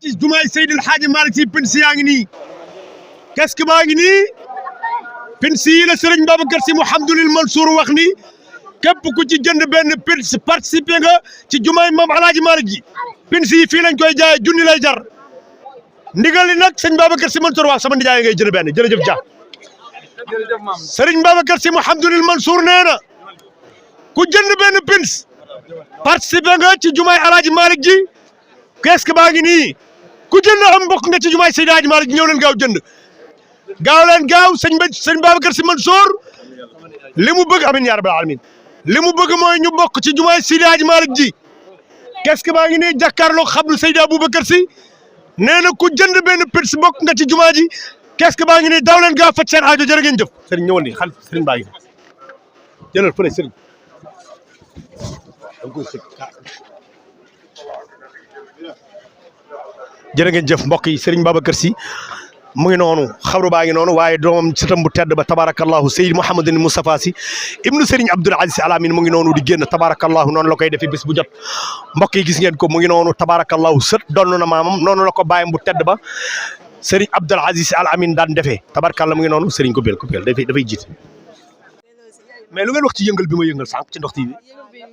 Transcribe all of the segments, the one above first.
ci jumaay Seydil Hadji Malick Sy pinsi yaa ngi nii casque baa ngi nii pinsi yi la Serigne Babacar Sy Mouhamadoul Mansour wax ni képp ku ci jënd benn pinsi participé nga ci jumaay Mame Alhaji Malick ji pinsi yi fii lañ koy jaay junni lay jar ndigal li nag sëñ Babacar Sy Mansour wax sama ndijaay ngay jënd benn jërëjëf Dia Serigne Babacar Sy Mouhamadoul Mansour nee na ku jënd benn pins participé nga ci jumaay Alhaji Malick ji casque baa ngi nii ku jënd am mbokk nga ci jumaay Seydi Hadji Malick ñëw leen gaaw jënd gaaw sëñ Babacar Sy Mansour li mu bëgg amiin yaa rabbal alamin li mu bëgg mooy ñu bokk ci jumaay Seydi Hadji Malick ji casque baa ngi nii jàkkaarloo xabru Seydi Aboubacar Sy nee na ku jënd benn pins bokk nga ci jumaa ji casque baa ngi nii daw leen gaaw faj seen aajo jërë ngeen jëf sëriñ ñëwoon ni xal sëriñ baa ngi jëlal fële sëriñ jërë ngeen jëf mbokk yi Serigne Babacar Sy mu ngi noonu xabru baa ngi noonu waaye doomam sëtam bu tedd ba tabarakallahu Seydou Mouhamadou Moustapha Sy ibnu Serigne Abdoul Aziz Al Amine mu ngi noonu di génn tabarakallahu noonu la koy defee bés bu jot mbokk yi gis ngeen ko mu ngi noonu tabarakallahu sët donn na maamam noonu la ko bàyyam bu tedd ba Serigne Abdoul Aziz Al Amine daan defee tabarakallah mu ngi noonu Serigne ko bel dafay jiite mais lu ngeen wax ci yëngal bi ma yëngal sànq ci Ndox TV.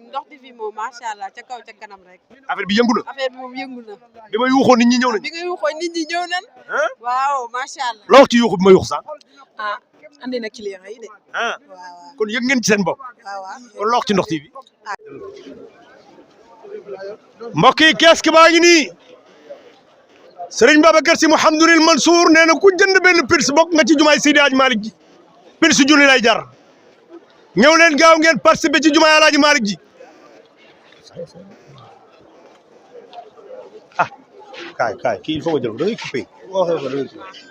Ndox TV moom macha allah ca kaw ca kanam rek. affaire bi yëngu na. affaire bi moom yëngu na. bi ma yuuxoo nit ñi ñëw nañ. bi nga yuuxoo nit ñi ñëw nañ. waaw macha allah. loo wax ci yuuxu bi ma yuuxu sànq. ah andi na client yi de. waaw kon yëg ngeen ci seen bopp. waaw kon loo wax ci Ndox TV. mbokk yi casque baa ngi nii. Serigne Babacar Sy Mouhamadoul Mansour nee na ku jënd benn pins bokk nga ci jumaay Seydi Hadji Malick ji pins junni lay jar. ñëw leen gaaw ngeen participer ci jumaay Alhaji Malick ji kaay kii il faut nga jël da ngay coupé